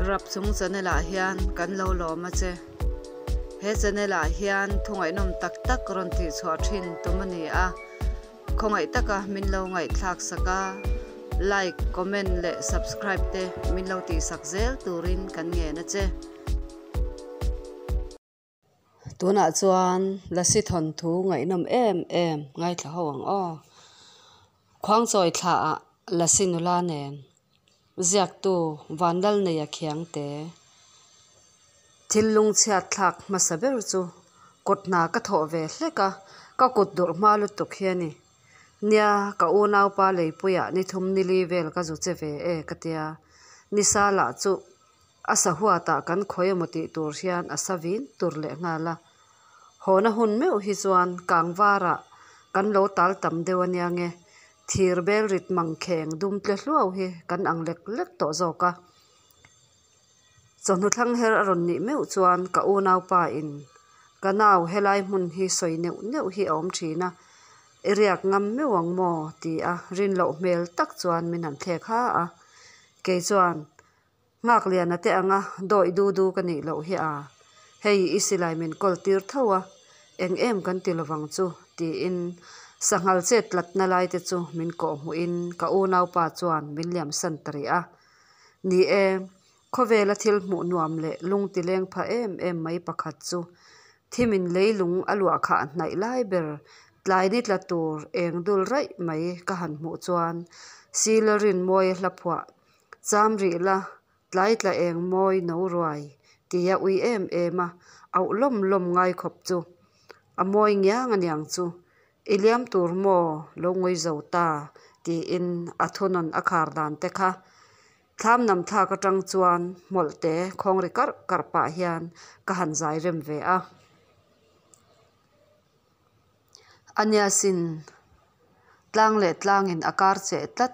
Rapchung channel ah hian kan lo lawm a che. He channel ah hian thu ngaihnawm tak tak rawn tih chhuah thin tum a ni a. Khawngaih taka min lo ngaihthlak sak a, like, comment leh subscribe te min lo tih sak zel turin kan ngen a che. Tunah chuan Lasi thawnthu ngaihnawm em em ngaithla ho ang aw. Khuangchawi thlaah Lasi nula nen ziaktu Vanlalneia Khiangte thil lungchhiat thlak hmasa ber chu kut hna ka thawh ve hlek a, ka kut durh hma lutuk hi a ni. Nia, ka unaupa leipuiah ni thum nili vel ka zu che ve e ka tia. Nisa lah chu A sahuatah kan khawi emaw tih tur hian a sa vin tur leh nghal a. Hawna hun meuh hi chuan kangvarah kan lo tal tam deuh a nia nge, thir bel rit mangkheng dum tle hluau hi kan ang lek lek tawh zawk a. Chawhnu thlang her a rawn nih meuh chuan ka unaupa in ka nau helai hmun hi sawi neuh neuh hi a awm thin a, i riak ngam meuh ang maw ti a rin loh hmel tak chuan min han thlek ha a. Kei chuan Nghakliana te anga dawih du du ka nih loh hi a, hei i silai min kawl tir tho a, eng em kan ti lovang chu tiin sanghal chet tlatna lai te chu min kawh hmuhin ka unaupa chuan min liam san ta rih a. Ni e, khawvela thil hmuh nuam leh lung ti leng pha em em mai pakhat chu thimin leilung a luah khah hnaih lai ber tlai ni tla tur eng dul raih mai ka han hmuh chuan Silarin mawi a hla phuah Cham rih la, tlai tla eng mawi no ruai tia ui em em a, auh lawm lawm ngai khawp chu. A mawi ngiang a niang chu. I liam tur maw lo ngui zo ta tiin a thunawn a khar dan te kha. Thlam nam thlak atang chuan hmawlh te khawng ri karh karh pah hian ka han zai rem ve a. A nia sin, tlang leh tlangin a kar cheh tlat,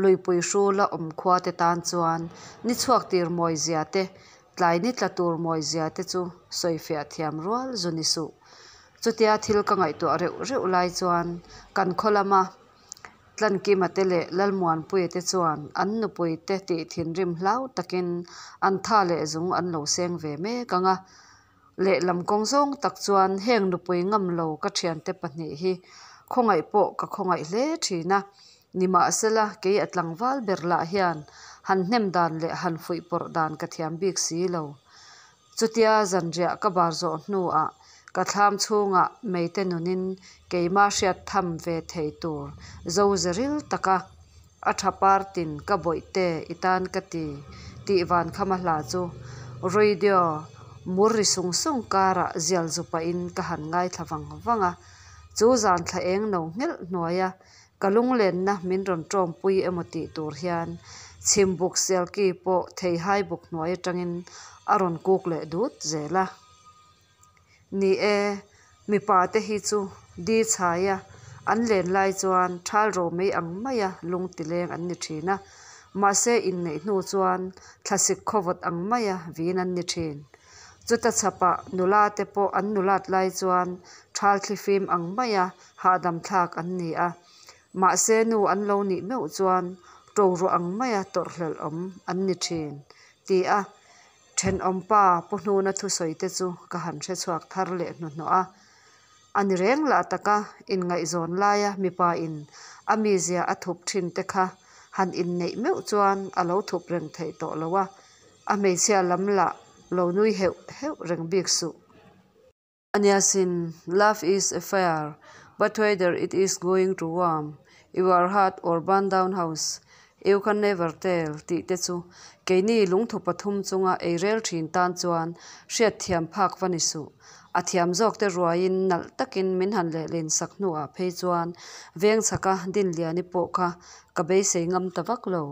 luipui hrula awm khua te tan chuan ni chhuak tir mawi zia te, tlai ni tla tur mawi zia te chu sawifiah thiam rual zu ni suh. Chutia thil ka ngaihtuah reuh reuh lai chuan kan khaw lama Tlankima te leh Lalmuanpuia te chuan an nupui te tih thinrim hlau takin an tha leh zung an lo seng ve mek ang a. Lehlam kawng zawng tak chuan heng nupui ngam lo ka thiante pahnih hi khawngaih pawh ka khawngaih hle thin a, nimahsela kei a tlangval ber lah hian han hnem dan leh han fuih pawrh dan ka thiam bik si lo. Chutia zanriah ka bar zawh hnuah ka thlam chhungah meite nunin keimah hriat tham ve thei tur zo zeril taka A tha partin ka bawihte i tan ka ti tih van khama hla chu radio mur ri sung sung karah zial zu pahin ka han ngaithla vang vang a. Chu zan thla eng no nghelh hnuaia ka lunglenna min rawn tawmpui emaw tih tur hian chhimbuk sialki pawh theihai buk hnuai atangin a rawn kuk leh dut zel a. Ni e, mipa te hi chu di chhaia an len lai chuan thal ro mai ang maia lung ti leng an ni thin a, mahse inneih hnu chuan thlasik khawvawt ang maia vin an ni thin. Chuta chhapah nula te pawh an nulat lai chuan thal thlifim ang maia hahdam thlak an ni a, mahse nu an lo nih meuh chuan to ruah ang maia tawrhhlelh awm an ni thin, ti a Thenawmpa Pu Hnuna thusawi te chu ka han hre chhuak thar leh hnuhnawh a. A ni reng lah taka inngaihzawn laia mipa in a mizia a thup thin te kha han inneih meuh chuan a lo thup reng theih tawh lo a, a hmeichhia lam lah lo nui heuh heuh reng bik suh. Ania sin, Love is a fire, but whether it is going to warm your heart or burn down house, you can never tell tih te chu keini lungthu pathum chunga ei rel thin tan chuan hriatthiam phak va ni suh. A thiam zawk te ruaiin nalh takin min han lehlin sak hnuah phei chuan veng chhaka Dinliani pawh kha ka beisei ngam ta vak lo.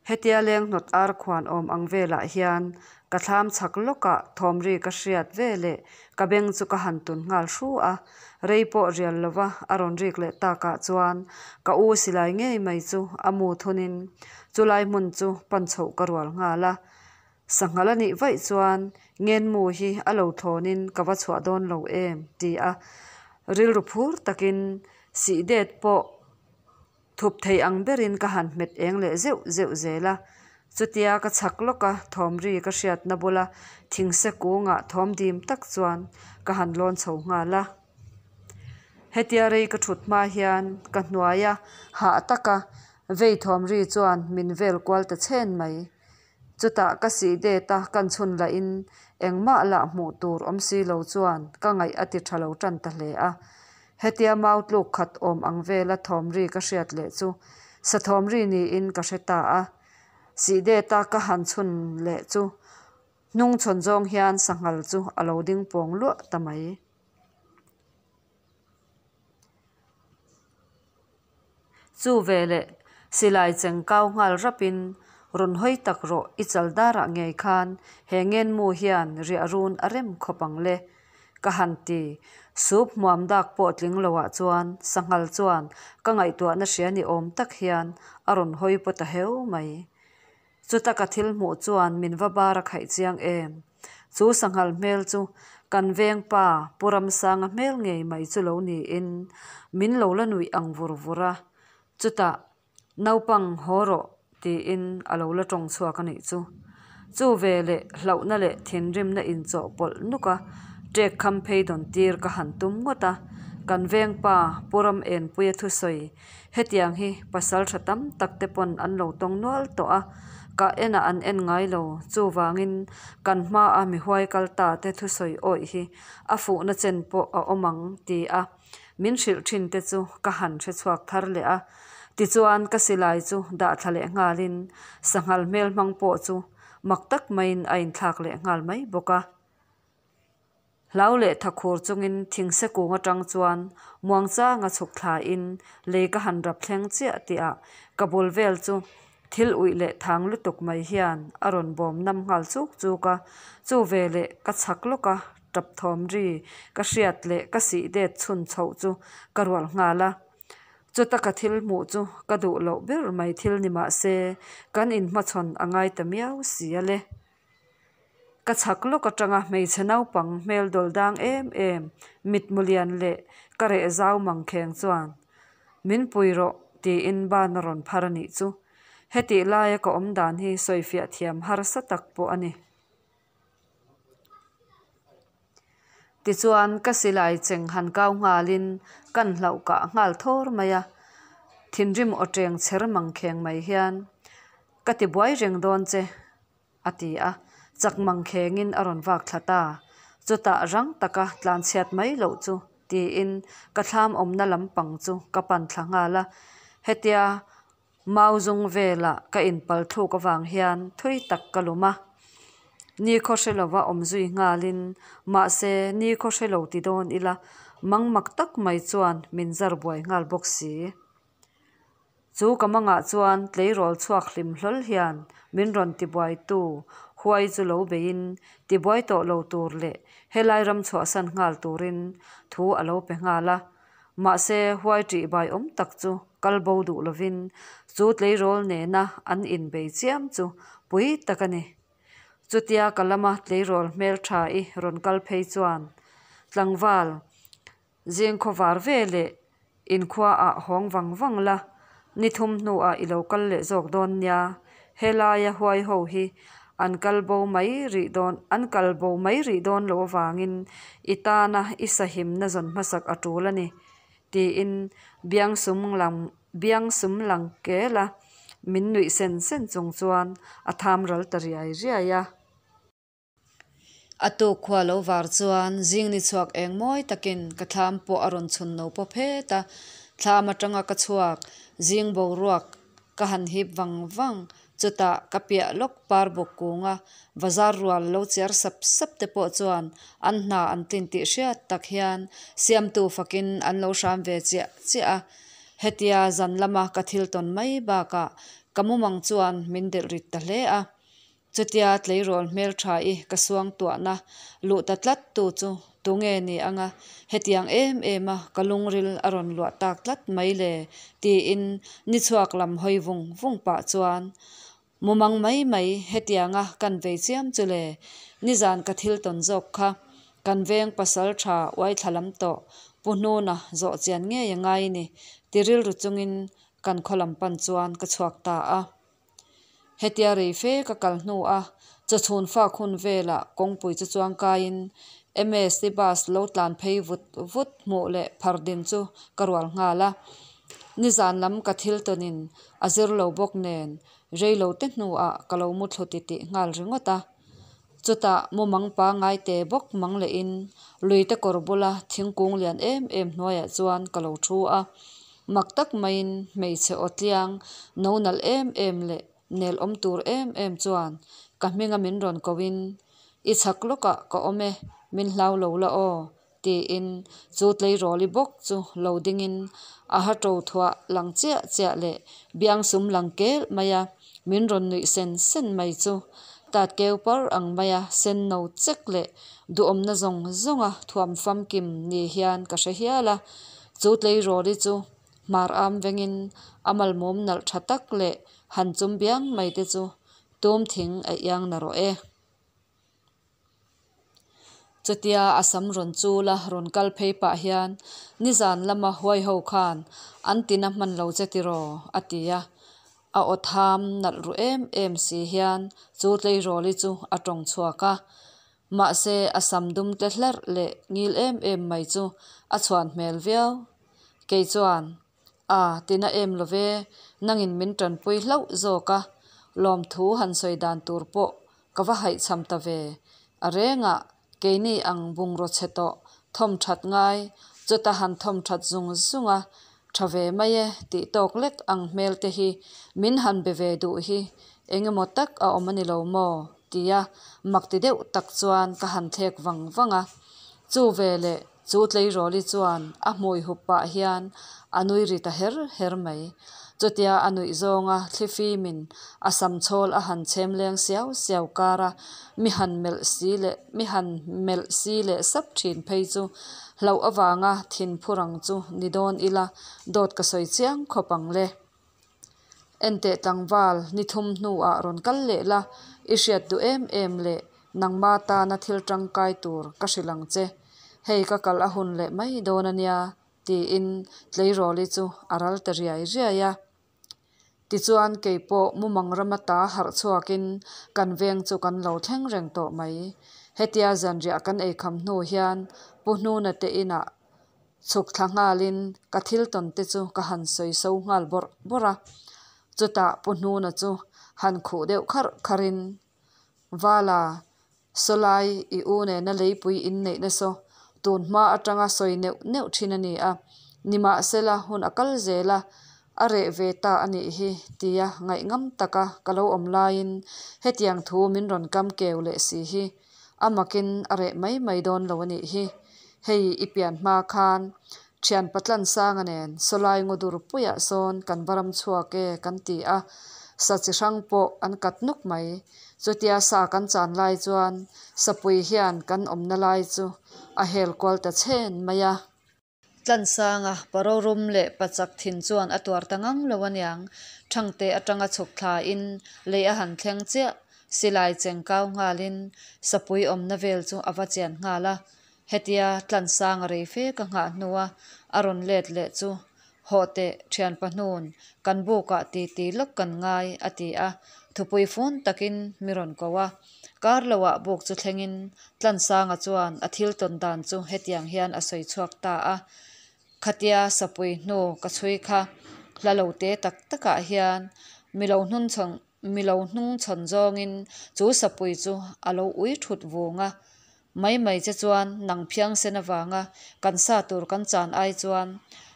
Hetia leng hnawt ar khuan awm ang velah hian ka thlam chhak lawkah thawmri ka hriat ve leh ka beng chu ka han tun nghal hru a, rei pawh rial lova a rawn rik leh takah chuan ka u silai ngei mai chu a mu thunin chulai hmun chu pan chhoh ka rual nghal a. Sanghal a nih vaih chuan ngenmu hi a lo thlawnin ka va chhuah dawn lo em ti a rilru phur takin sih det pawh Thup thei ang berin ka han hmet eng leh zeuh zeuh zel a, Chutia ka chhak lawka thawm ri ka hriatna bula thingse kungah thawm dim tak chuan ka han lawn chho nghal a. Hetia rei ka thut hma hian ka hnuaia hah taka vei thawm ri chuan min vel kual ta chhen mai. Chutah ka sih det a kan chhun lahin engmah lah hmuh tur awm si lo chuan ka ngaih a ti tha lo tan ta hle a. Hetia mau tluk khat awm ang vela thawm ri ka hriat leh chu sa thawm ri niin ka hre ta a. Sih det a ka han chhun leh chu hnung chhawn zawng hian sanghal chu a lo ding pawng luah ta mai. Chu veleh silai cheng kau nghal rapin, Rawn hawi tak rawh, i chal darah ngei khan he ngenmu hian riah run a rem khawp ang le, ka han ti. Sup hmuam dak pawh tling loah chuan sanghal chuan ka ngaihtuahna hria ni awm tak hian a rawn hawi paw ta heu mai. Chuta ka thil hmuh chuan min va bar a khaih chiang em? Chu sanghal hmel chu kan veng pa Pu Ramsanga hmel ngei mai chu lo niin min lo la nuih ang vur vur a. Chutah, Naupang haw rawh tiin a lo la tawng chhuak a nih chu. Chu veleh hlauhna leh thinrimna inchawhpawlh nuk a ṭek kham phei dawn tir ka han tum ngawt a, kan veng pa Pu Ramenpuia thusawi Hetiang hi pasal tha tam tak te pawn an lo tawng nual tawh a, kah enah an en ngai lo. Chuvangin kan hmaa mi huai kal ta te thusawi awih hi a fuhna chen pawh a awm ang ti a min hrilh thin te chu ka han hre chhuak thar leh a. Tichuan ka silai chu dah thla leh nghalin sanghal hmel hmang pawh chu mak tak maiin a inthlak leh nghal mai bawk a. Hlau leh thakhur chungin thingse kung atang chuan muangchanga chhuk thlain lei ka han rap thleng chiah tihah ka bul vel chu thil uih leh thang lutuk mai hian a rawn bawm nam nghal chuk chuk a, chu veleh ka chhak lawk a tap thawm ri ka hriat leh ka sih det chhun chhoh chu ka rual nghal a. Chuta ka thil hmuh chu ka duh loh ber mai thil ni mah se kan inhmachhawn a ngai ta miau si a le. Ka chhak lawk atanga hmeichhe naupang hmel dawl dang em em, mitmu lian leh ka reh zau mangkheng chuan, Min pui rawh, tiin ban a rawn phar a nih chu. Hetih laia ka awm dan hi sawifiah thiam harsa tak pawh a ni. Tichuan, ka silai cheng han kau nghalin kan hlauh kah nghal thawr mai a, thinrim aw teng chher mangkheng mai hian, Ka ti buai reng dawn che, A ti a, chak mangkhengin a rawn vak thla ta. Chutah rang taka tlan chhiat mai loh chu tiin ka thlam awmna lampang chu ka pan thla nghal a. Hetia mau zung vela ka inpal thluk avang hian thui tak ka lum a. Nikhaw hre lova awm zui nghalin mahse nikhaw hre lo ti dawn ila mangmak tak mai chuan min zar buai nghal bawk si. Chu ka mangah chuan tleirawl chhuak hlim hlawl hian min rawn tibuaitu huai chu lo beiin tibuai tawh lo tur leh helai ram chhuahsan nghal turin thu a lo pe nghal a. Mahse huai ṭih bai awm tak chu kal bo duh lovin chu tleirawl nena an inbei chiam chu pui tak a ni. Chutia ka lama tleirawl hmelṭha i rawn kal phei chuan tlangval Zing khawvar ve leh inkhua ah hawng vang vang la, ni thum hnuah i lo kal leh zawk dawn nia, helaia huai ho hi an kal bo mai rih dawn an kal bo mai rih dawn loh avangin i tana i sahimna zawn hmasak a tul a ni, tiin biang sum lang biang sum lang kel a min nuih sen sen chung chuan a tham ral ta riai riai a. A tuk khua lo var chuan zing ni chhuak eng mawi takin ka thlam pawh a rawn chhun no pawp het a, thlam atanga ka chhuak zing boruak ka han hip vang vang, chutah ka piah lawk par bawk kunga bazar rual lo chiar sap sap te pawh chuan an hna an tlin tih hriat tak hian siamtu fakin an lo hram ve chiah chiah a, hetia zan lama ka thil tawn mai bakah ka mumang chuan min delh rit ta hle a. Chutia tleirawl hmeltha i ka suangtuahna luh ta tlat tu chu tunge ni anga hetiang em em a ka lungril a rawn luah tak tlat mai le tiin ni chhuak lam hawi vung vung pah chuan mumang mai mai hetianga kan vei chiam chu le nizan ka thil tawn zawk kha kan veng pasal tha uaithla lam tawh pu hnuna zawh chian ngei a ngai ni ti rilru chungin kan khaw lam pan chuan ka chhuak ta a. Hetia rei fe ka kal hnu a, chawchhun fak hun velah kawngpui chu chuang kaiin MST bus lo tlan phei vut vut hmuh leh phar din chu ka rual nghal a. Nizan lam ka thil tawnin a zir lo bawk nen rei lo te hnuah ka lo mu thlu titih nghal ringawt a. Chutah mumang pangngai te bawk mang lehin luite kawr bula thingkung lian em em hnuaiah chuan ka lo thu a. Mak tak maiin hmeichhe aw tliang no nalh em em leh nel awm tur em em chuan ka hminga min rawn kohin, I chhak lawkah ka awm e, min hlau lo la aw, tiin chu tleirawli bawk chu lo dingin a ha to thuah lang chiah chiah leh biangsum lang kelh maia min rawn nuih sen sen mai chu tat keu par ang maia sen no chek leh duhawmna zawng zawnga thuam famkim ni hian ka hre hial a. Chu tleirawli chu hmar am vengin a malmum nalh tha tak leh han chum biang mai te chu tum thing a iang na rawh e. Chutia a sam rawn chul a rawn kal phei pah hian nizan lama huai ho khan an tina hman lo che tiraw? a ti a. A aw tham nalh ru em em si hian chu tleirawli chu a tawng chhuak a. Mahse a sam dum tle hlarh leh ngil em em mai chu a chhuan hmel viau. Kei chuan, A, tina em lo ve, nangin min tanpui hlauh zawk a, lawmthu han sawi dan tur pawh ka va haihchham ta ve. A rengah keini ang bungraw chhe tawh thawm that ngai, chuta han thawm that zung zung a, tha ve mai e tih tawk lek ang hmel te hi min han be ve duh hi eng emaw tak a awm a ni lo maw? tia mak ti deuh tak chuan ka han thlek vang vang a. Chu veleh chu tleirawli chuan a hmui hup pah hian a nui ri ta her her mai. Chutia a nuih zawnga thlifimin a sam chhawl a han chhem leng siau siau kar a, mi han melh si leh mi han melh si leh sap thin phei chu hlauh avanga thin phur ang chu ni dawn ila dawt ka sawi chiang khawp ang le. Enteh tlangval ni thum hnuah rawn kal leh la, i hriat duh em em leh nangma tana thil tangkai tur ka hrilh ang che. Hei ka kal a hun leh mai dawn a nia, tiin tleirawli chu a ral ta riai riai a. Tichuan kei pawh mumang rama ta harh chhuakin kan veng chu kan lo thleng reng tawh mai. Hetia zanriah kan eikham hnu hian Pu Hnuna te inah chhuk thla nghalin ka thil tawn te chu ka han sawi so nghal bawrh bawrh a. Chutah Pu Hnuna chu han khuh deuh kharh kharhin, Vala, sawlai i u nena leipui inneihna saw tun hma atanga sawi neuh neuh thin a ni a, nimahsela hun a kal zel a, a reh ve ta a nih hi tia ngaihngam taka ka lo awm laiin hetiang thu min rawn kam keu leh si hi a makin a reh mai mai dawn lo a nih hi. Hei i pian hma khan thian patlan sanga nen sawlai ngawdur puiah sawn kan va ram chhuak e kan ti a, sa chi hrang pawh an kat nuk mai. Chutia sa kan chan lai chuan sapui hian kan awmna lai chu a hel kual ta chhen mai a. Tlansanga parorum leh pachak thin chuan a tuar ta ngang lo aniang, Thangte atanga chhuk thlain lei a han thleng chiah, silai cheng kau nghalin sapui awmna vel chu a va chian nghal a. Hetia Tlansanga rei fe ka nghah hnua a rawn let leh chu, Hawh teh, thian pahnun, kan bukah titi lawk kan ngai, a ti a, thupui fun takin mi rawn ko a. Kar loah buk chu thlengin Tlansanga chuan a thil tawn dan chu hetiang hian a sawi chhuak ta a, Khatia sapui hnu ka chhui kha hla lo te tak takah hian mi lo hnun chhawn mi lo hnung chhawn zawngin chu sapui chu a lo ui thut vung a. Mai mai che chuan nang phiang sen avanga kan sa tur kan chan ai chuan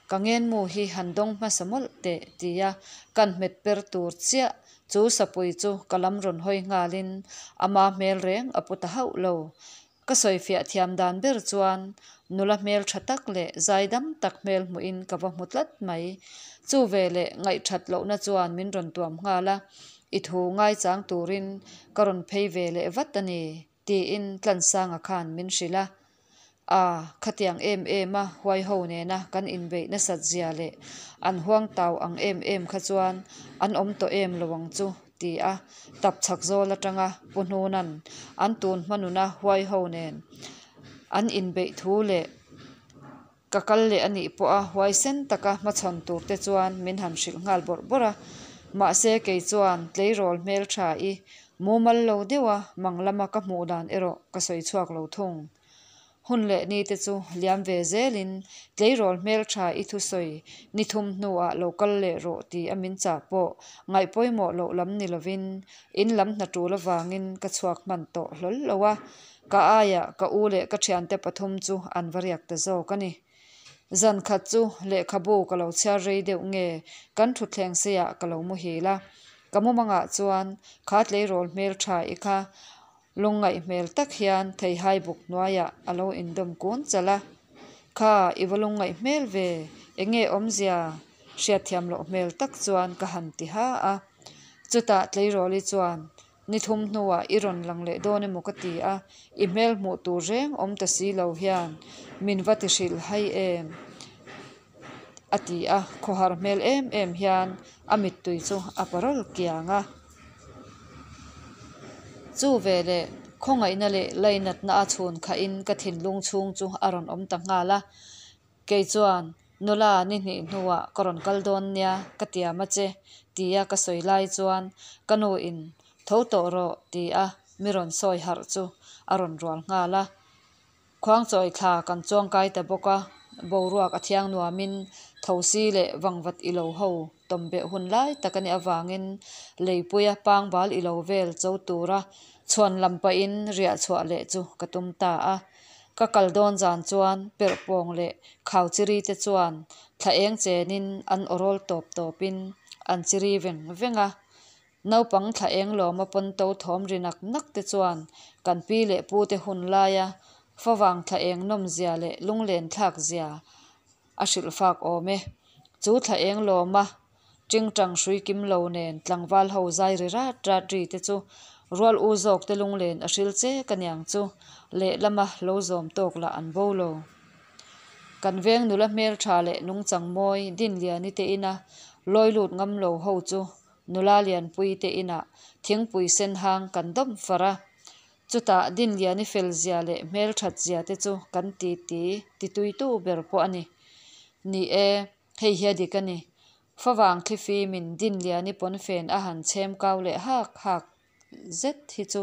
ka ngenmu hi han dawng hmasa mawlh teh tia kan hmet per tur chiah chu sapui chu ka lam rawn hawi nghalin ama hmel reng a pu ta hauh lo. Ka sawifiah thiam dan ber chuan nula hmel tha tak leh zaidam tak hmel hmuhin ka va hmu tlat mai. Chu veleh ngaihthat lohna chuan min rawn tuam nghal a, i thu ngaichang turin ka rawn phei ve leh vat a ni. Tiin Tlansanga khan min hrilh a, A, khatiang em em a huai ho nena kan inbeih nasat zia leh an huang tau ang em em kha chuan an awm tawh em lo ang chu ti a tap chhak zawl atanga Pu Hnuna'n an tun hmanuna huai ho nen an inbeih thu leh Ka kal leh a nih pawha huaisen taka hmachhawn tur te chuan min han hrilh nghal bawrh bawrh a. Mahse kei chuan tleirawl hmeltha i mumal lo deuha mang lama ka hmuh dan erawh ka sawi chhuak lo thung. Hun leh ni te chu liam ve zelin tleirawl hmeltha i thusawi ni thum hnuah lo kal leh rawh ti a min chah pawh ngaih pawimawh loh lam ni lovin in lam hna tul avangin ka chhuak hman tawh hlawl lo a, ka aiah ka u leh ka thiante pathum chu an va riak ta zawk a ni. Zan khat chu lehkhabu ka lo chhiar rei deuh nge kan thutthleng seiah ka lo muhil a, ka mumangah chuan kha tleirawl hmeltha i kha Lungngaih hmel tak hian theihai buk hnuaiah a lo indawm kun chalh a, Kha, i va lungngaih hmel ve, enge awmzia? Hriatthiam loh hmel tak chuan ka han ti ha a. Chutah Tleirawli chuan, Ni thum hnuah i rawn lang leh dawn emaw ka ti a, i hmel hmuh tur reng awm ta si lo hian min va ti hrilh hai em? a ti a, khawhar hmel em em hian a mittui chu a parawl kiang a. Chu veleh khawngaihna leh lainatna a chhun khahin ka thinlung chhung chu a rawn awm ta nghal a. Kei chuan, Nula, ni hnih hnuah ka rawn kal dawn nia, ka tiam a che, tia ka sawi lai chuan ka nuin, Tho tawh rawh, tia mi rawn sawi harh chu a rawn rual nghal a. Khuangchawi thla kan chuangkai ta bawk a, boruak a thiang nuamin thosi leh vangvat ilo ho tawm beh hun lai tak a nih avangin leipuia pangbal ilo vel cho tura chhuan lam pahin riah chhuah leh chu ka tum ta a. Ka kal dawn zan chuan perhpawng leh khau chiri te chuan thla eng chenin an awrawl tawp tawpin an chiri veng veng a. Naupang thla eng lawma pawnto thawm ri nak nak te chuan kan pi leh pu te hun laia favang thla eng nawm zia leh lunglen thlak zia a hrilh fak awm e. Chu thla eng lawma tingtang hrui kim lo nen tlangval ho zai ri rat rat ri te chu rual u zawk te lunglen a hril che ka niang chu lehlama lo zawm tawk lah an bo lo. Kan veng nula hmeltha leh nungchang mawi Dinliani te ina lawi lut ngam lo ho chu Nula Lianpui te inah thingpui sen hang kan dawm far a, chutah Dinliani fel zia leh hmelthat zia te chu kan ti ti tituitu ber pawh a ni. Ni e, hei hi a dik a ni. Favang thlifimin Dinliani pawnfen a han chhem kau leh hak hak zet hi chu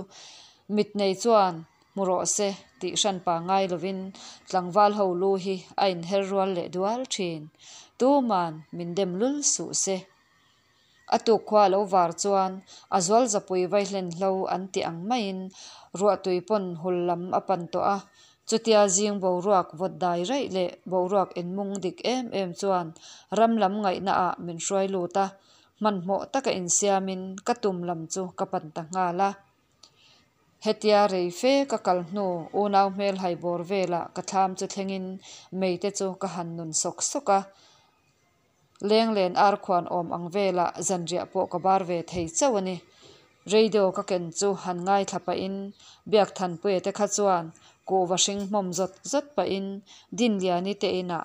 mitnei chuan hmu rawh se tih hranpa ngai lovin tlangval ho lu hi a inher rual leh dual thin. Tuman min dem lul suh se. A tuk khua a lo var chuan a zual zapui vaihlen hlo an tih ang maiin ruahtui pawn hul lam a pan tawh a. Chutia zing boruak vawt dai raih leh boruak inmung dik em em chuan ram lam ngaihna ah min hruai lut a, hmanhmawh taka insiamin ka tum lam chu ka pan ta nghal a. Hetia rei fe ka kal hnu unau hmel hai bawr velah ka thlam chu thlengin mei te chu ka han nun sawk sawk a. Lenglen ar khuan awm ang velah zanriah pawh ka bar ve thei chauh a ni. Radio ka ken chu han ngaithla pahin Biakthanpuia te kha chuan kuhva hring hmawm zawt zawt pahin Dinliani te inah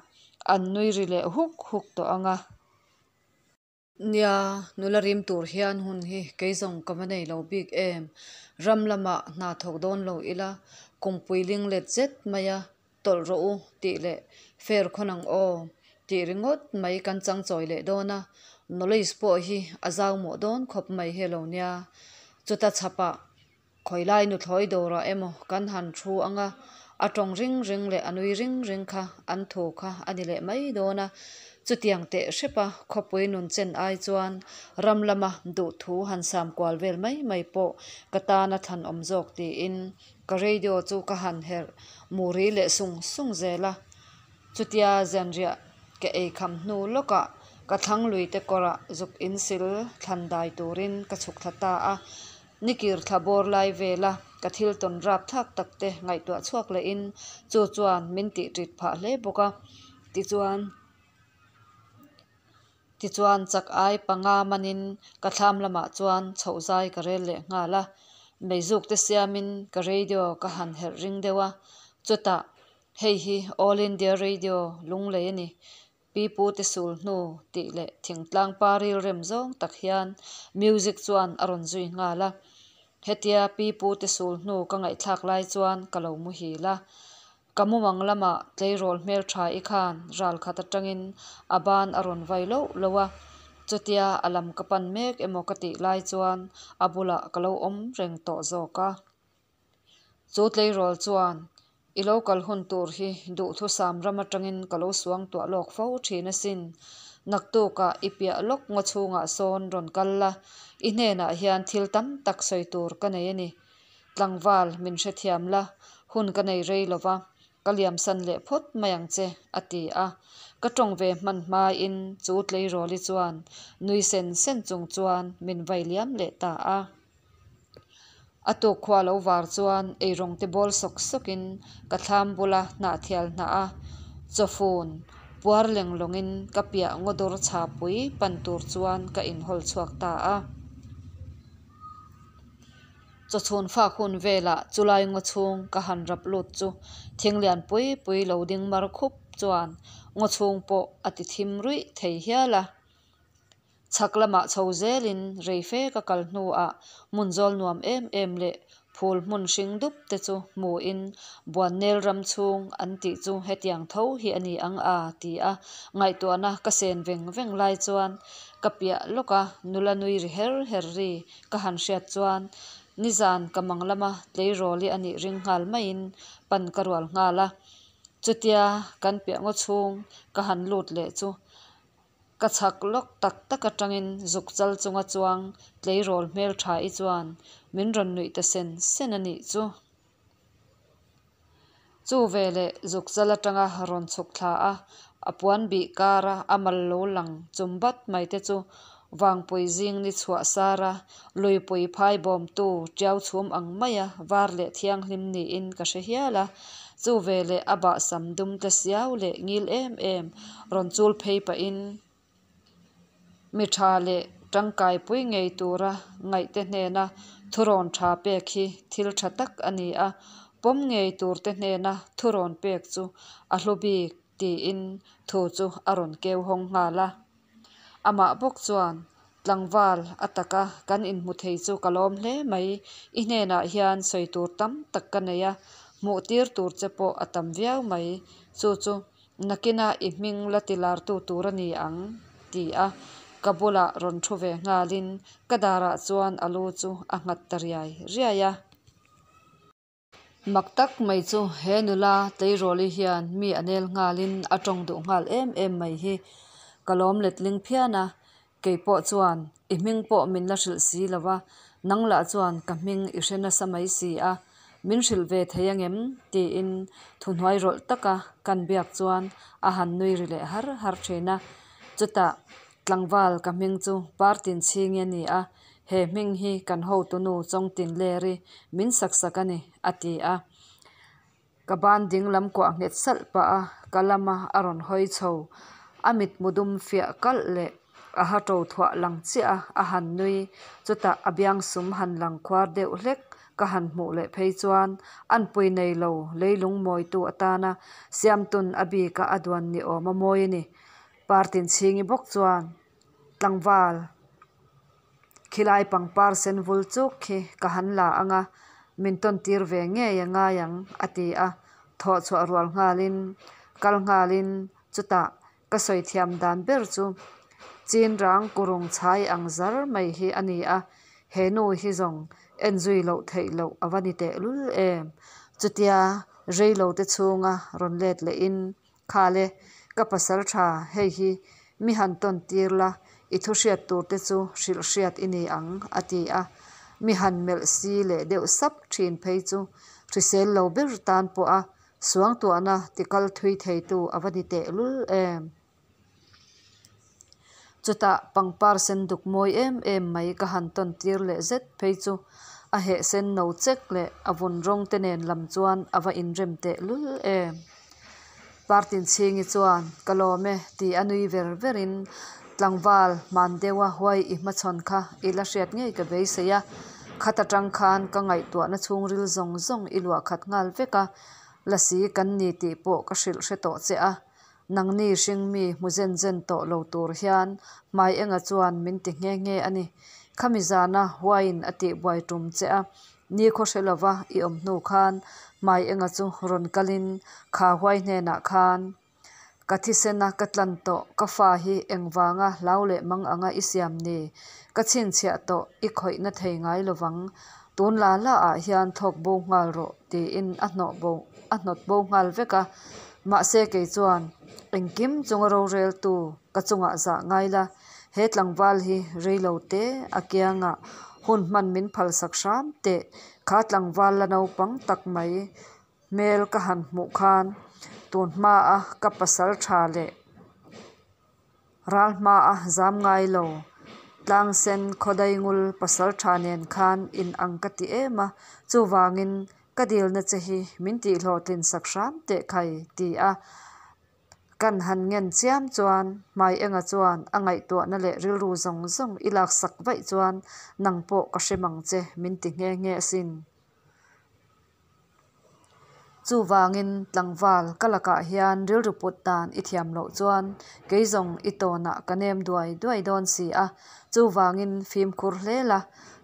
an nui ri leh huk huk tawh ang a. Nia, nula rim tur hian hun hi kei zawng ka va nei lo bik em. Ram lamah hna thawk dawn lo ila kawngpui ling let zet mai a. Tawlh rawh u tih leh fair khawn ang aw tih ringawt mai kan chang chawi leh dawn a, knowledge pawh hi a zau mawh dawn khawp mai hi a lo nia. Chuta chhapah khawilai nuthlawi dawrah emaw kan han thu ang a, a tawng ring ring leh a nui ring ring kha an thu kha a ni leh mai dawn a. Chutiang teh hrepa khawpui nun chen ai chuan ram lama duhthu han sam kual vel mai mai pawh ka tan a thlan awm zawk tiin Ka radio chu ka han herh muri leh sung sung zel a, chutia zanriah ka ei kham hnu lawkah ka thlang lui te kawrah zuk insil thlan dai turin ka chhuk thla ta a, nikir thla bawr lai vela ka thil tawn rap thlak tak te ngaihtuah chhuak lehin chu chuan min tih ṭit phah hle bawk a, tichuan. Tichuan chak ai panga manin ka thlam lamah chuan chhoh zai ka rel leh nghal a, meizuk te siamin ka radio ka han herh ring deuh a, chutah hei hi All India Radio lunglei a ni, pi pu te sul hnu tih leh thingtlang pa rilrem zawng tak hian music chuan a rawn zui nghal a, hetia pi pu te sul hnu ka ngaihthlak lai chuan ka lo muhil a. Ka mumang lamah tleirawl hmeltha i khan ral khat atangin a ban a rawn vai loh loh a, Chutia a lam ka pan mek emaw ka tih lai chuan a bulah ka lo awm reng tawh zawk a. Chu tleirawl chuan, I lo kal hun tur hi duhthusam ram atangin ka lo suangtuah lawk fo thin asin. Naktukah i piah lawk ngaw chhungah sawn rawn kal la, i hnenah hian thil tam tak sawi tur ka nei a ni. Tlangval min hrethiam la, hun ka nei rei lo va, ka liamsan leh phawt mai ang che, a ti a. Ka tawng ve hman hmain chu tleirawli chuan nui sen sen chung chuan min vai liam leh ta a. A tuk khua lo var chuan eirawng te bawl sawk sawkin ka thlam bula hnahthial hnah a chawfun puar leng lawngin ka piah ngaw dawr chhapui pan tur chuan ka inhawl chhuak ta a. Chawchhun fak hun velah chulai ngaw chhung ka han rap lut chu thing lian pui pui lo ding mar khup chuan ngaw chhung pawh a ti thim ruih thei hial a. Chhak lamah chho zelin rei fe ka kal hnuah hmun zawl nuam em em leh phul hmun hring dup te chu hmuin Buannel ram chhung an tih chu hetiang tho hi a ni ang a ti a, ngaihtuahna ka sen veng veng lai chuan ka piah lawk a nula nui ri her her ri ka han hriat chuan nizan ka mang lama tleirawli a nih ring nghal maiin pan ka rual nghal a, chutia kan piah ngaw chhung ka han lut leh chu Ka chhak lawk tak tak atangin zuk chal chunga chuang tleirawl hmeltha i chuan min rawn nuih ta sen sen a nih chu. Chu veleh zuk chal atanga rawn chhuk thla a, a puan bih kara a mal lo lang chum bat mai te chu Vangpui zing ni chhuah sara luipui phai bawmtu tiau chhum ang maia var leh thianghlim niin ka hre hial a. Chu veleh a bahsam dum tle siau leh ngil em em rawn chul phei pahin mi tha leh tangkai pui ngei tura ngaihte hnena thurawn tha pek hi thil tha tak a ni a, pawm ngei turte hnena thurawn pek chu a hlu bik tiin thu chu a rawn keu hawng nghal a. Amah bawk chuan, Tlangval, a taka kan inhmu thei chu ka lawm hle mai. I hnenah hian sawi tur tam tak ka nei a, hmuh tir tur che pawh a tam viau mai. Chu chu nakina i hming la ti lartu tur a ni ang, ti a ka bulah rawn thu ve nghalin ka darah chuan a lu chu a nghat ta riai riai a. Mak tak mai chu he nula tleirawli hian mi a nel nghalin a tawng duh nghal em em mai hi ka lawm letling phian a, kei pawh chuan i hming pawh min la hrilh si lo a, nang lah chuan ka hming i hre nasa mai si a, min hrilh ve thei angem? tiin thuhnuai rawlh taka kan biak chuan a han nui ri leh har har thin a, chutah tlangval ka hming chu Partinchhingi a ni a, He hming hi kan hotunu Chawngtinleri min sak sak a ni, a ti a. Ka ban ding lam kuah nghet salh pah a, ka lama a rawn hawi chho. A mitmu dum fiah kalh leh a ha to thuah lang chiah a, a han nui. Chutah a biangsum han lang khuar deuh hlek ka han hmuh leh phei chuan anpui nei lo leilung mawitu atana siamtun a bika a duan ni awm a mawi a ni. Partinchhingi bawk chuan tlangval. Khilai pangpar sen vul chuk khi ka han la ang a, min tawn tir ve ngei a ngai ang, a ti a. Thawh chhuah rual nghalin, kal nghalin, chutah ka sawi thiam dan ber chu chin rang kurung chhai ang zar mai hi a ni a, he nu hi zawng en zui loh theih loh a va ni tehlul em. Chutia reilo te chhunga rawn let lehin Khale, ka pasal tha, hei hi mi han tawn tir la, i thu hriat tur te chu hrilh hriat i ni ang, a ti a. Mi han melh si leh deuh sap thin phei chu hrisel lo ber tan pawha suangtuahna tikal thui theitu a va ni tehlul em. Chutah pangpar sen duk mawi em em mai ka han tawn tir leh zet phei chu a heh sen no chek leh a vun rawng te nen lam chuan a va inrem tehlul em. Partinchhingi chuan, Ka lawm e, ti a nui ver verin tlangval hman deuha huai i hmachhawn kha i la hriat ngei ka beisei a, khat atang khan ka ngaihtuahna chhungril zawng zawng i luah khat nghal vek a, lasi kan ni tih pawh ka hrilh hre tawh che a, nangni hring mi hmu zen zen tawh lo tur hian hmai enga chuan min ti nghe nghe a ni. Khami zana huaiin a tihbuai tum che a, Ni khaw hre lova i awm hnu khan hmai enga chu rawn kalin kha huai hnenah khan Ka thisena ka tlan tawh ka fa hi engvanga hlau leh mang anga i siam ni? Ka chhinchhiah tawh i khawih na thei ngai lovang, tun la la ah hian thlawk bo nghal rawh tiin a hnawh bo a hnawt bo nghal vek a. Mahse kei chuan engkim chunga roreltu ka chungah zah ngai la, he tlangval hi reilo te a kiangah hun hman min phalsak hram teh, kha tlangval la naupang tak mai hmel ka han hmuh khan tun hmaa ka pasal tha leh ral hmaa zam ngai lo Tlangsen Khawdaingul pasal tha nen khan in ang ka ti em a, chuvangin ka dilna che hi min tihhlawhtlin sak hram teh khai ti a kan han ngen chiam chuan Hmaienga chuan a ngaihtuahna leh rilru zawng zawng i laksak vaih chuan nang pawh ka hrem ang che min ti nghe nghe asin. Chuvangin tlangval ka lakah hian rilru put dan i thiam loh chuan kei zawng i tawnah ka nem duai duai dawn si a, chuvangin fimkhur hle la,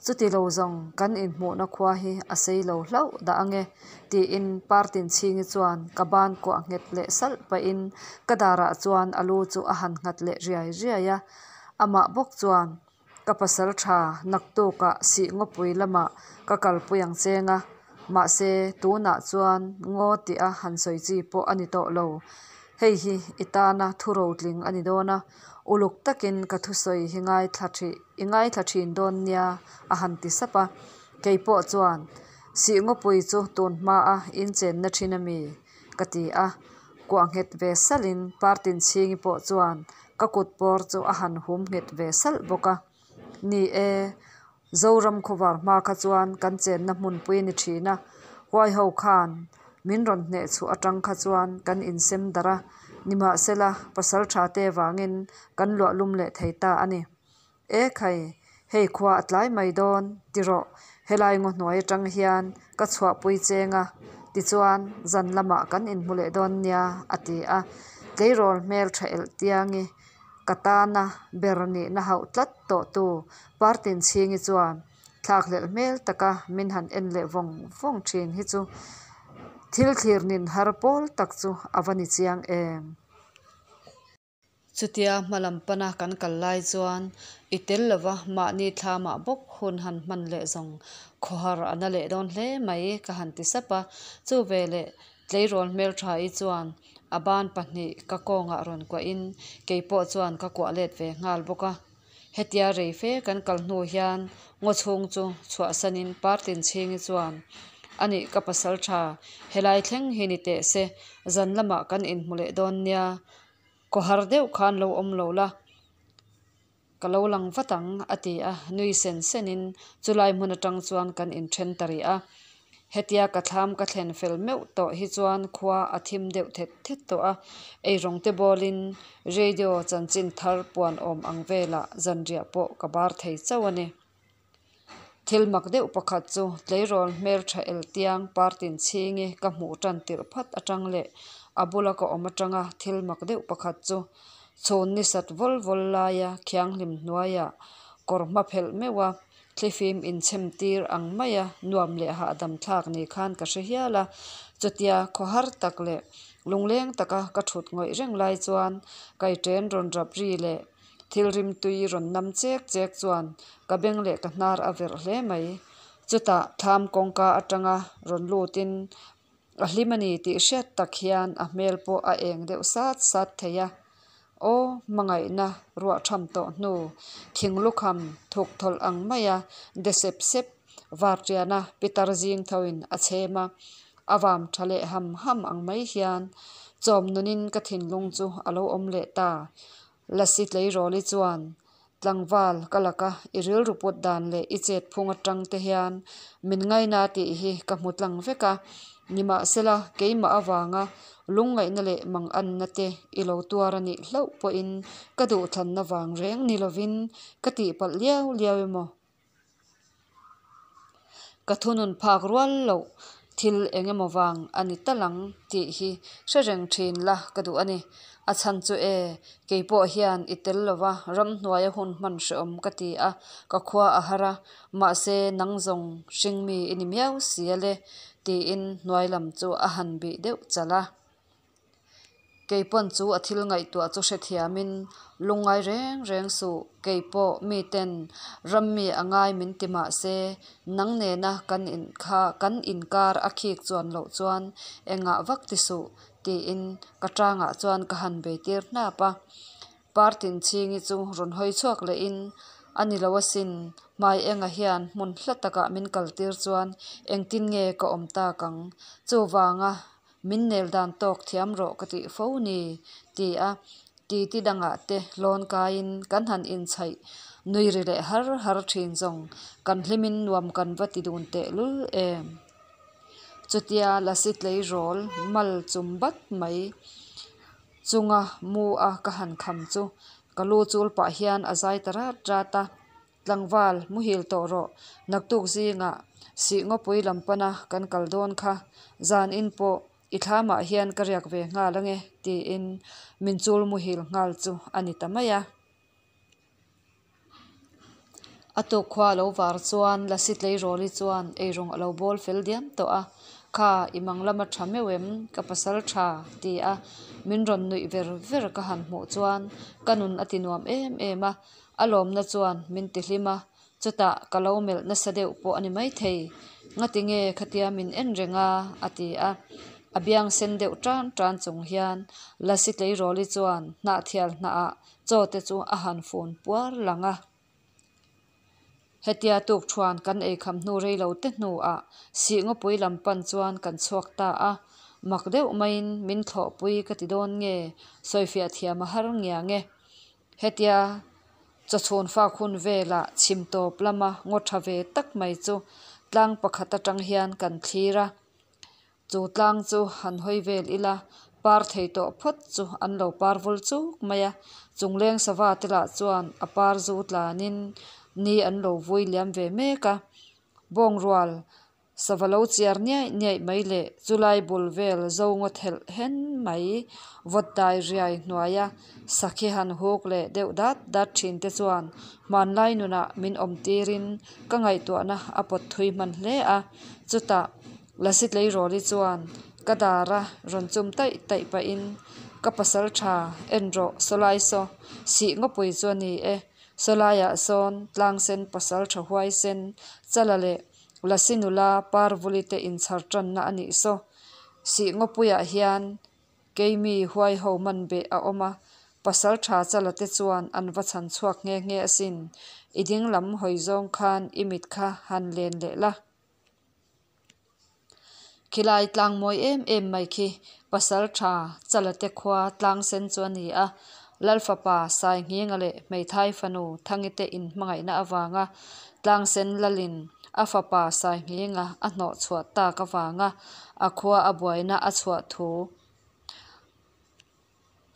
chuti lo zawng kan inhmuhna khua hi a sei lo hlauh dah ange tiin Partinchhingi chuan ka ban kuah nghet leh salh pahin ka darah chuan a lu chu a han nghat leh riai riai a, amah bawk chuan Ka pasal tha, naktukah sih ngawpui lamah ka kalpui ang cheng a, mahse tunah chuan ngaw tih a han sawi chi pawh a ni tawh lo. Hei hi i tana thu rotling a ni dawn a, uluk takin ka thusawi hi ngaithla thih i ngaithla thin dawn nia a han ti sap a. Kei pawh chuan, Sih ngawpui chu tun hmaa inchenna thin a mi? ka ti a, kuah nghet ve salhin Partinchhingi pawh chuan ka kut pawr chu a han hum nghet ve salh bawk a. Ni e, Zoram khawvar hma kha chuan kan chenna hmunpui a ni thin a, huai ho khan min rawn hneh chhuah atang kha chuan kan insem darh a, nimahsela pasal tha te vangin kan luah lum leh thei ta a ni. E khai, hei khua a tlai mai dawn, ti rawh, helai ngaw hnuai atang hian ka chhuahpui cheng a, tichuan zan lamah kan inhmu leh dawn nia, a ti a. Tleirawl hmel tha elh tiangi ka tana ber nihna hauh tlat tawhtu Partinchhingi chuan thlakhlelh hmel taka min han en leh vawng vawng thin hi chu thil thlir nin har pawl tak chu a va ni chiang em. Chutia hmalam pana kan kal lai chuan i tel lova mahni thlamah bawk hun han hman leh zawng khawhar a na leh dawn hle mai ka han ti sap a. Chu veleh tleirawl hmeltha-i chuan a ban pahnih ka kawngah rawn kuahin kei pawh chuan ka kuah let ve nghal bawk a. Hetia rei fe kan kal hnu hian ngaw chhung chu chhuahsanin Partinchhingi chuan Anih ka pasal tha, helai thleng hi ni teh se, zan lamah kan inhmu leh dawn nia. Khawhar deuh khan lo awm lo la, ka lo lang vat ang, a ti a, nui sen senin chulai hmun atang chuan kan inthen ta rih a. Hetia ka thlam ka thlen fel meuh tawh hi chuan khua a thim deuh thet thet tawh a, eirawng te bawlin radio chanchin thar puan awm ang velah zanriah pawh ka bar thei chauh a ni. Thil mak deuh pakhat chu tleirawl hmeltha eltiang Partinchhingi ka hmuh tan tirh phat atang leh a bula ka awm atanga thil mak deuh pakhat chu chhun ni sat vawl vawl laia khianghlim hnuaiah kawr hma phelh meuh a thlifim inchhem tir ang maia nuam leh hahdam thlak ni khan ka hre hial a. Chutia khawhar tak leh lungleng taka ka thut ngawih reng lai chuan kaiṭen rawn rap ri leh Thil rimtui rawn nam chek chek chuan ka beng leh ka hnar a verh hle mai. Chutah thlam kawngka atanga rawn lutin a hlim a ni tih hriat tak hian a hmel pawh a eng deuh sat sat thei a. Aw, hmangaihna ruah tham tawh hnu, thing lukham thuk thawlh ang maia de sep sep vartiana pitar zing thoin a chhem a, a vam tha leh ham ham ang mai hian chawm nunin ka thinlung chu a lo awm leh ta. Lasi tleirawli chuan, Tlangval, ka laka i rilru put dan leh i chet phung atang te hian min ngaina tih hi ka hmu tlang vek a. Nimahsela, keimah avanga lungngaihna leh manganna te i lo tuar a nih hlauh pawhin ka duhthlanna vang reng ni lovin ka tihpalh liau liau emaw? Ka thunun phak rual loh thil eng emaw vang a ni tal ang tih hi hre reng thin la ka duh a ni. A chhan chu e, kei pawh hian i tel lova ramhnuaia hun hman hrehawm ka ti a, ka khua a har a, mahse nang zawng hring mi i ni miau si a le tiin hnuai lam chu a han bih deuh chalh a. Keipawn chu a thil ngaihtuah chu hrethiamin, Lungngai reng reng suh, keipawh miten rammi a ngai min ti mah se, nang nena kan inkha kan inkar a khik chuan loh chuan engah vak ti suh, tiin ka tangah chuan ka han beitir hnap a. Partinchhingi chu rawn hawi chhuak lehin, A ni lo asin, hmai enga hian hmun hla takah min kaltir chuan engtin nge ka awm tak ang? Chuvanga min nel dan tawk thiam rawh ka tih fo ni, ti a titi dangah te lawn kaiin kan han inchhaih nui ri leh har har thin zawng kan hlimin nuam kan va ti dun tehlul em. Chutia lasi tleirawl mal chum bat mai chunga mu a ka han kham chu ka lu chul pah hian a zai ta rat rat a, Tlangval, muhil tawh rawh, naktuk zingah sih ngawpui lam pana kan kal dawn kha, zan in pawh i thlamah hian ka riak ve nghal ange tiin min chul muhil nghal chu a ni ta mai a. A tuk khua a lo var chuan Lasi Tleirawli chuan eirawng a lo bawl fel diam tawh a, Kha, i mang lama tha meuh em, ka pasal tha? ti a min rawn nuih ver ver ka han hmuh chuan ka nun a ti nuam em em a, a lawmna chuan min ti hlim a, chutah ka lo melh nasa deuh pawh a ni maithei. Ngati nge khatia min en reng a? a ti a, a biang sen deuh tan tan chung hian Lasi Tleirawli chuan hnahthial hnahah Chaw te chu a han fun puar lang a. Hetia tukthuan kan eikham hnu rei lo te hnuah Sihngawpui lam pan chuan kan chhuak ta a. Mak deuh maiin min thlawhpui ka ti dawn nge sawifiah thiam a har ngiang e. Hetia chawchhun fak hun velah chhim tawp lama ngaw tha ve tak mai chu tlang pakhat atang hian kan thlir a. Chu tlang chu han hawi vel ila, par thei tawh phawt chu an lo par vul chuk mai a, chungleng sava te lah chuan a par zu tlanin ni an lo vui liam ve mek a. Bawngrual sava lo chiar niaih niaih mai leh chulai bul vel zo ngaw thelh hen mai vawt dai riai hnuaia sakhi han huk leh deuh dat dat thin te chuan hmanlai nunah min awm tirin ka ngaihtuahna a pawt thui hman hle a, chutah Lasi tleirawli chuan ka dara rawn chum taih taih pahin, Ka pasal tha, en rawh, sawlai saw, sih ngawpui chu a ni e. Sawlaiah sawn tlangsen pasal tha huaisen, Chala leh Lasi nula Parvuli te inchhar tanna a nih saw. Sih ngawpuiah hian keimi huai ho man beh a awm a, pasal tha Chala te chuan an va chhan chhuak nghe nghe asin. I ding lam hawi zawng khan i mit kha han len leh la. Khilai tlang mawi em em mai khi pasal tha Chalate khua tlang sen chu a ni a, Lalfapa Sainghinga leh hmeithai fanu Thangite inhmangaihna avanga tlang sen lalin a fapa Sainghinga a hnawh chhuah tak avanga a khua a buaina a chhuah thu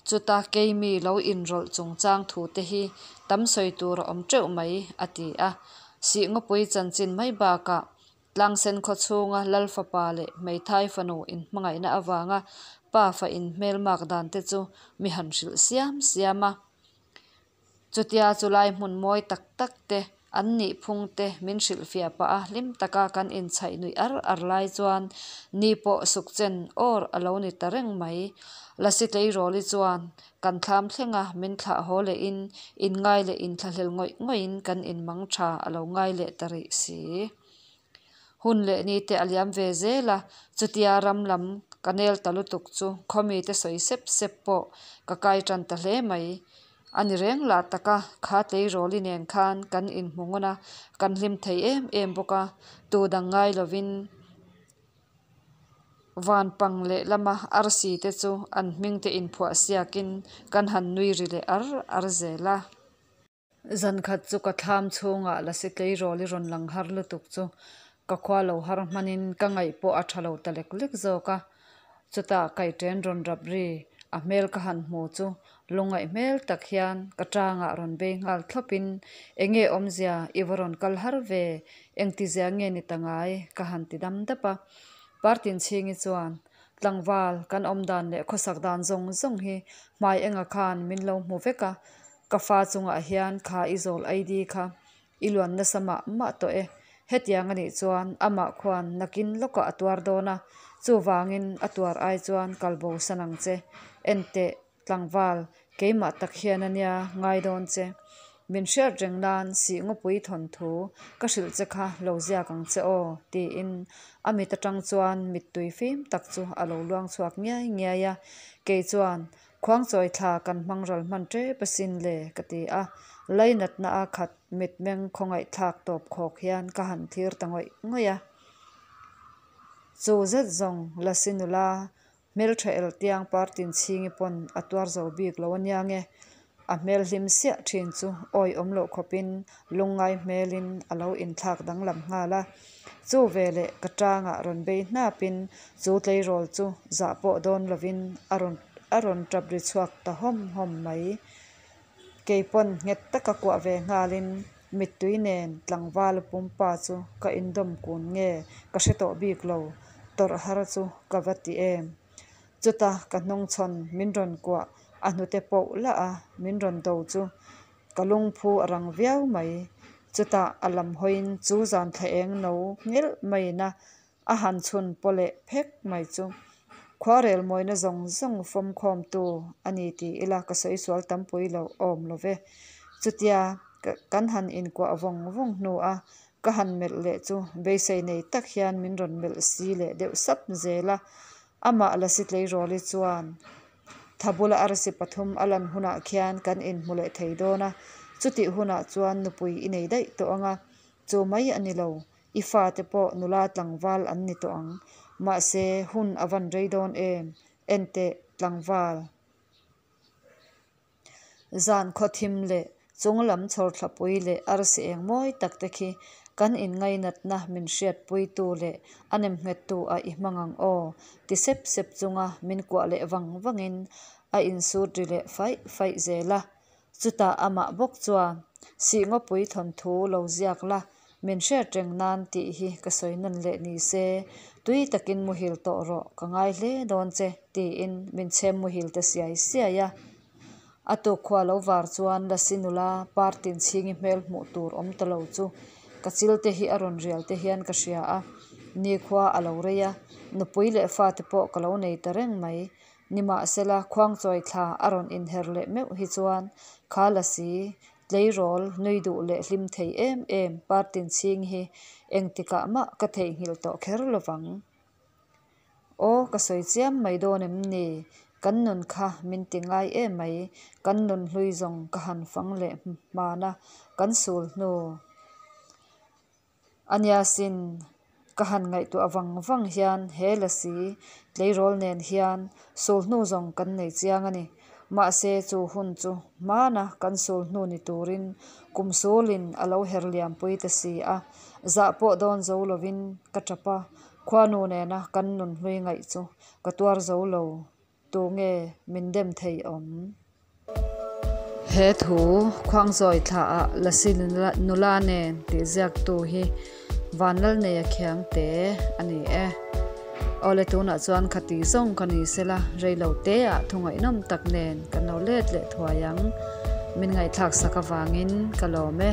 Chuta keimi lo inrawlh chungchang thute hi tam sawi tur a awm teuh mai, a ti a. Sihngawpui chanchin mai bakah Tlangsen khaw chhunga Lal fapa leh hmeithai fanu inhmangaihna avanga pa fa inhmelmak dan te chu mi han hrilh siam siam a. Chutia chulai hmun mawi tak tak te, an nih phung te min hrilhfiah pah a, hlim taka kan inchhaih nuih ar ar lai chuan ni pawh suk chen awr a lo ni ta reng mai. Lasi tleirawli chuan kan thlam thlenga min thlah haw lehin inngai leh inthlahlel ngawih ngawihin kan inmang tha a lo ngai leh ta rih si. Hun leh ni te a liam ve zel a, chutia ram lam ka nel ta lutuk chu khawmite sawi sep sep pawh ka kai tan ta hle mai. A ni reng lah tak a, kha tleirawli nen khan kan inhmu ngawn a, kan hlim thei em em bawk a, tu dang ngai lovin van pang leh lama arsi te chu an hming te inphuah siakin kan han nui ri leh ar ar zel a. Zan khat chu ka thlam chhungah lasi tleirawli rawn lang har lutuk chu ka khua lo har hmanin ka ngaih pawh a tha lo ta lek lek zawk a. Chutah kaiṭen rawn rap ri a hmel ka han hmu chu lungngaih hmel tak hian ka tangah rawn bei nghal thlawpin enge awmzia i va rawn kal har ve, engtizia nge ni ta ngai ka han ti dam dap a. Partinchhingi chuan tlangval kan awm dan leh khawsak dan zawng zawng hi hmai enga khan min lo hmu vek a, Ka fa chungah hian kha i zawl ID kha i luan nasa mah mah tawh e. Hetiang a nih chuan amah khuan nakin lawkah a tuar dawn a, chuvangin a tuar ai chuan kal bo san ang che. Enteh, tlangval, keimah tak hian a nia ngai dawn che. Min hriat reng nan Sihngawpui thawnthu ka hrilh che kha lo ziak ang che aw, tiin a mit atang chuan mittui fim tak chu a lo luang chhuak ngiai ngiai a. Kei chuan, Khuangchawi thla kan hmang ral hman tep asin le, ka ti a. Lainatna a khat mitmeng khawngaihthlak tawp khawk hian ka han thlir ta ngawih ngawih a. Chu zet zawng Lasi nula Hmeltha eltiang partin chhingi pawn a tuar zo bik lo ania nge? A hmel hlim siah thin chu awi awm loh khawpin lungngai hmelin a lo inthlak danglam nghal a. Chu veleh ka tangah rawn bei hnapin chu tleirawl chu zah pawh dawn lovin a rawn a rawn tap ri chhuak ta hawm hawm mai. Kei pawn nghet taka kuah ve nghalin mittui nen tlangval pumpa chu ka indawm kun nge ka hre tawh bik lo, tawrh har chu ka va ti em. Chuta ka hnungchhawn min rawn kuah a hnute poh lah a min rawn do chu ka lungphu a rang viau mai. Chutah a lam hawiin chu zan thla eng no nghelh maiin a A han chhun paw leh phek mai chu khuarel mawina zawng zawng fawmkhawmtu a ni tih ila ka sawi sual tampui lo awm lo ve. Chutia kan han inkuah vawng vawng hnu a ka han melh leh chu beisei nei tak hian min rawn melh si leh deuh sap zel a. Amah Lasi Tleirawli chuan Tha bula arsi pathum a lan hunah khian kan inhmu leh thei dawn a, chutih hunah chuan nupui i nei daih tawh ang a, chu mai a ni lo. I fate pawh nula tlangval an ni tawh ang. Mahse, hun a van rei dawn em? Enteh, tlangval. Zan khawthim leh chunglam chhawrthlapui leh arsi eng mawi tak te khi kan inngainatna min hriatpuitu leh a nemnghettu ah i hmang ang aw, ti sep sep chunga min kuah leh vang vangin a insut ri leh faih faih zel a. Chutah amah bawk chuan, Sihngawpui thawnthu lo ziak la, min hriat reng nan tih hi ka sawi nawn leh ni se, tui takin muhil tawh rawh, ka ngai hle dawn che, tiin min chhem muhil ta siai siai a. A tukkhua lo var chuan Lasi nula partin chhingi hmel hmuh tur awm ta lo chu ka chil te hi a rawn rial te hian ka hria a, nikhua a lo rei a, nupui leh fate pawh ka lo nei ta reng mai. Nimahsela, khuangchawi thla a rawn inher leh meuh hi chuan kha lasi, tleirawl, nui duh leh hlim thei em em partin chhing hi engtikah mah ka theihnghilh tawh kher lovang. Aw, ka sawi chiam mai dawn em ni? Kan nun kha min ti ngai em mai, kan nun hlui zawng ka han fang leh hman a, kan sul hnu. A nia sin, ka han ngaihtuah vang vang hian he lasi tleirawl nen hian sulhnu zawng kan nei chiang a ni. Mahse chu hun chu hmana kan sulhnu ni turin kum sulin a lo her liampui ta si a, zah pawh dawn zo lovin ka tap a, khuanu nena kan nun hlui ngaih chu ka tuar zo lo. Tunge min dem thei awm? He thu Khuangzawi thlaah Lasi nula nen tih ziaktu hi Vanlalneia Khiangte a ni e. Awle tunah chuan khati zawng ka ni sela reilo teah thu ngaihnawm tak nen kan lo let leh thuai ang. Min ngaihthlak sak avangin ka lawm e.